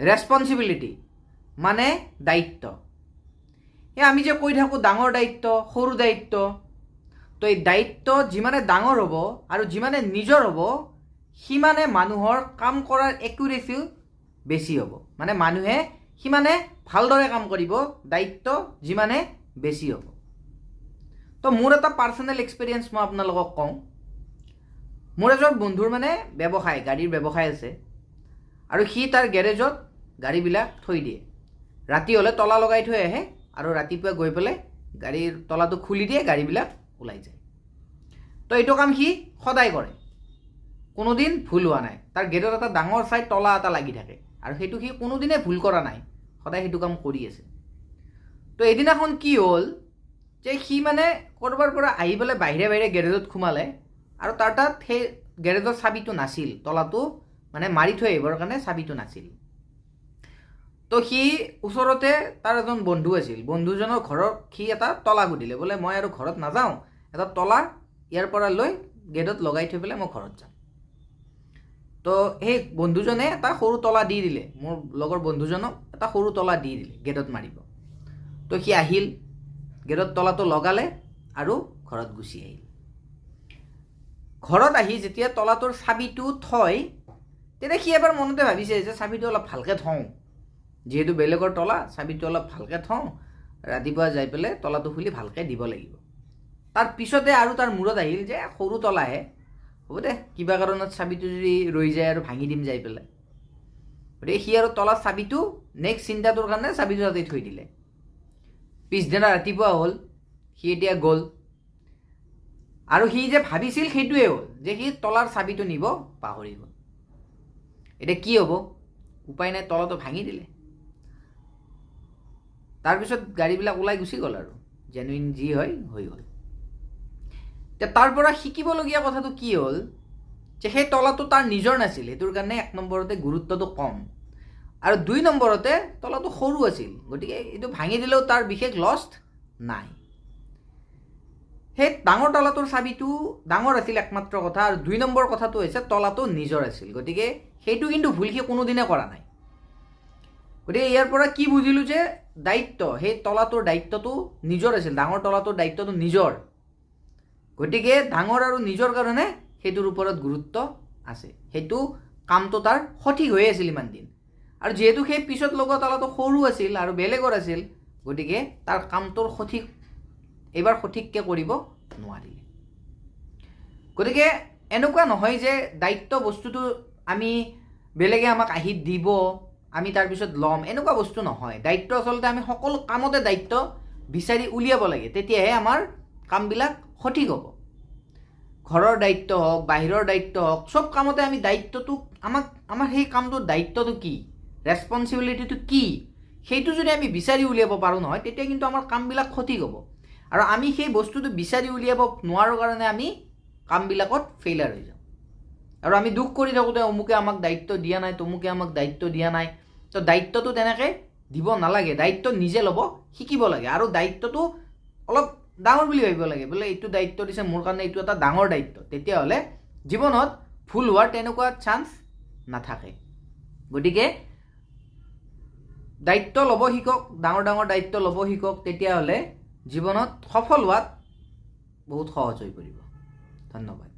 Responsibility মানে দায়িত্ব। এই আমি যে কৈ থাকোঁ ডাঙৰ দায়িত্ব, সৰু দায়িত্ব, তো এই দায়িত্ব যিমানে ডাঙৰ হ'ব আৰু যিমানে নিজৰ হ'ব, সিমানে মানুহৰ কাম কৰাৰ একুৰেচিও বেছি হ'ব। মানে মানুহে সিমানে ভালদৰে কাম কৰিব, দায়িত্ব যিমানে বেছি হ'ব। তো মোৰ এটা পাৰ্চনেল এক্সপিৰিয়েঞ্চ মই আপোনালোকক কওঁ। মোৰ এজন বন্ধুৰ মানে ব্যৱসায়, গাড়ীৰ ব্যৱসায় আছে আৰু সি তাৰ গেৰেজত গাড়ীবিলাক থৈ দিয়ে। ৰাতি হ'লে তলা লগাই থৈ আহে আৰু ৰাতিপুৱা গৈ পেলাই গাড়ীৰ তলাটো খুলি দিয়ে, গাড়ীবিলাক ওলাই যায়। তো এইটো কাম সি সদায় কৰে, কোনোদিন ভুল হোৱা নাই। তাৰ গেটত এটা ডাঙৰ চাই তলা এটা লাগি থাকে আৰু সেইটো সি কোনোদিনে ভুল কৰা নাই, সদায় সেইটো কাম কৰি আছে। তো এদিনাখন কি হ'ল যে সি মানে ক'ৰবাৰ পৰা আহি পেলাই বাহিৰে বাহিৰে গেৰেজত সোমালে আৰু তাৰ তাত সেই গেৰেজৰ চাবিটো নাছিল। তলাটো মানে মাৰি থৈ আহিবৰ কাৰণে চাবিটো নাছিল। তো সি ওচৰতে তাৰ এজন বন্ধু আছিল, বন্ধুজনৰ ঘৰত সি এটা তলা সুধিলে, বোলে মই আৰু ঘৰত নাযাওঁ, এটা তলা ইয়াৰ পৰা লৈ গেটত লগাই থৈ পেলাই মই ঘৰত যাম। তো সেই বন্ধুজনে এটা সৰু তলা দি দিলে, মোৰ লগৰ বন্ধুজনক এটা সৰু তলা দি দিলে গেটত মাৰিব। তো সি আহিল, গেটত তলাটো লগালে আৰু ঘৰত গুচি আহিল। ঘৰত আহি যেতিয়া তলাটোৰ চাবিটো থয়, তেতিয়া সি এবাৰ মনতে ভাবিছে যে চাবিটো অলপ ভালকৈ থওঁ, যিহেতু বেলেগৰ তলা, চাবিটো অলপ ভালকৈ থওঁ, ৰাতিপুৱা যাই পেলাই তলাটো খুলি ভালকৈ দিব লাগিব। তাৰ পিছতে আৰু তাৰ মূৰত আহিল যে সৰু তলাহে, হ'ব দে, কিবা কাৰণত চাবিটো যদি ৰৈ যায় আৰু ভাঙি দিম যাই পেলাই। গতিকে সি আৰু তলাৰ চাবিটো নেক্সট চিন্তাটোৰ কাৰণে চাবিটো তাতে থৈ দিলে। পিছদিনা ৰাতিপুৱা হ'ল, সি এতিয়া গ'ল আৰু সি যে ভাবিছিল সেইটোৱে হ'ল যে সি তলাৰ চাবিটো নিব পাহৰি গ'ল। এতিয়া কি হ'ব? উপায় নাই, তলাটো ভাঙি দিলে। তাৰপিছত গাড়ীবিলাক ওলাই গুচি গ'ল আৰু জেনুইন যি হয় হৈ গ'ল। এতিয়া তাৰ পৰা শিকিবলগীয়া কথাটো কি হ'ল যে সেই তলাটো তাৰ নিজৰ নাছিল, সেইটোৰ কাৰণে এক নম্বৰতে গুৰুত্বটো কম আৰু দুই নম্বৰতে তলাটো সৰু আছিল, গতিকে এইটো ভাঙি দিলেও তাৰ বিশেষ লষ্ট নাই। সেই ডাঙৰ তলাটোৰ চাবিটো ডাঙৰ আছিল একমাত্ৰ কথা, আৰু দুই নম্বৰ কথাটো হৈছে তলাটো নিজৰ আছিল, গতিকে সেইটো কিন্তু ভুল সি কোনোদিনে কৰা নাই। গতিকে ইয়াৰ পৰা কি বুজিলোঁ যে দায়িত্ব, সেই তলাটোৰ দায়িত্বটো নিজৰ আছিল, ডাঙৰ তলাটোৰ দায়িত্বটো নিজৰ, গতিকে ডাঙৰ আৰু নিজৰ কাৰণে সেইটোৰ ওপৰত গুৰুত্ব আছে। সেইটো কামটো তাৰ সঠিক হৈ আছিল ইমান দিন, আৰু যিহেতু সেই পিছত লগোৱা তলাটো সৰু আছিল আৰু বেলেগৰ আছিল, গতিকে তাৰ কামটোৰ সঠিক এইবাৰ সঠিককৈ কৰিব নোৱাৰিলে। গতিকে এনেকুৱা নহয় যে দায়িত্ব বস্তুটো আমি বেলেগে আমাক আহি দিব, আমি তাৰপিছত ল'ম, এনেকুৱা বস্তু নহয়। দায়িত্ব আচলতে আমি সকলো কামতে দায়িত্ব বিচাৰি উলিয়াব লাগে, তেতিয়াহে আমাৰ কামবিলাক সঠিক হ'ব। ঘৰৰ দায়িত্ব হওক, বাহিৰৰ দায়িত্ব হওক, চব কামতে আমি দায়িত্বটো আমাক আমাৰ সেই কামটোৰ দায়িত্বটো কি, ৰেচপনচিবিলিটিটো কি, সেইটো যদি আমি বিচাৰি উলিয়াব পাৰোঁ নহয়, তেতিয়া কিন্তু আমাৰ কামবিলাক সঠিক হ'ব। আৰু আমি সেই বস্তুটো বিচাৰি উলিয়াব নোৱাৰোঁ কাৰণে আমি কামবিলাকত ফেইলাৰ হৈ যাওঁ আৰু আমি দুখ কৰি থাকোঁতে অমুকে আমাক দায়িত্ব দিয়া নাই, তমুকে আমাক দায়িত্ব দিয়া নাই। তো দায়িত্বটো তেনেকৈ দিব নালাগে, দায়িত্ব নিজে ল'ব শিকিব লাগে আৰু দায়িত্বটো অলপ ডাঙৰ বুলি ভাবিব লাগে, বোলে এইটো দায়িত্ব দিছে মোৰ কাৰণে, এইটো এটা ডাঙৰ দায়িত্ব, তেতিয়াহ'লে জীৱনত ভুল হোৱাৰ তেনেকুৱা চান্স নাথাকে। গতিকে দায়িত্ব ল'ব শিকক, ডাঙৰ ডাঙৰ দায়িত্ব ল'ব শিকক, তেতিয়াহ'লে জীৱনত সফল হোৱাত বহুত সহজ হৈ পৰিব। ধন্যবাদ।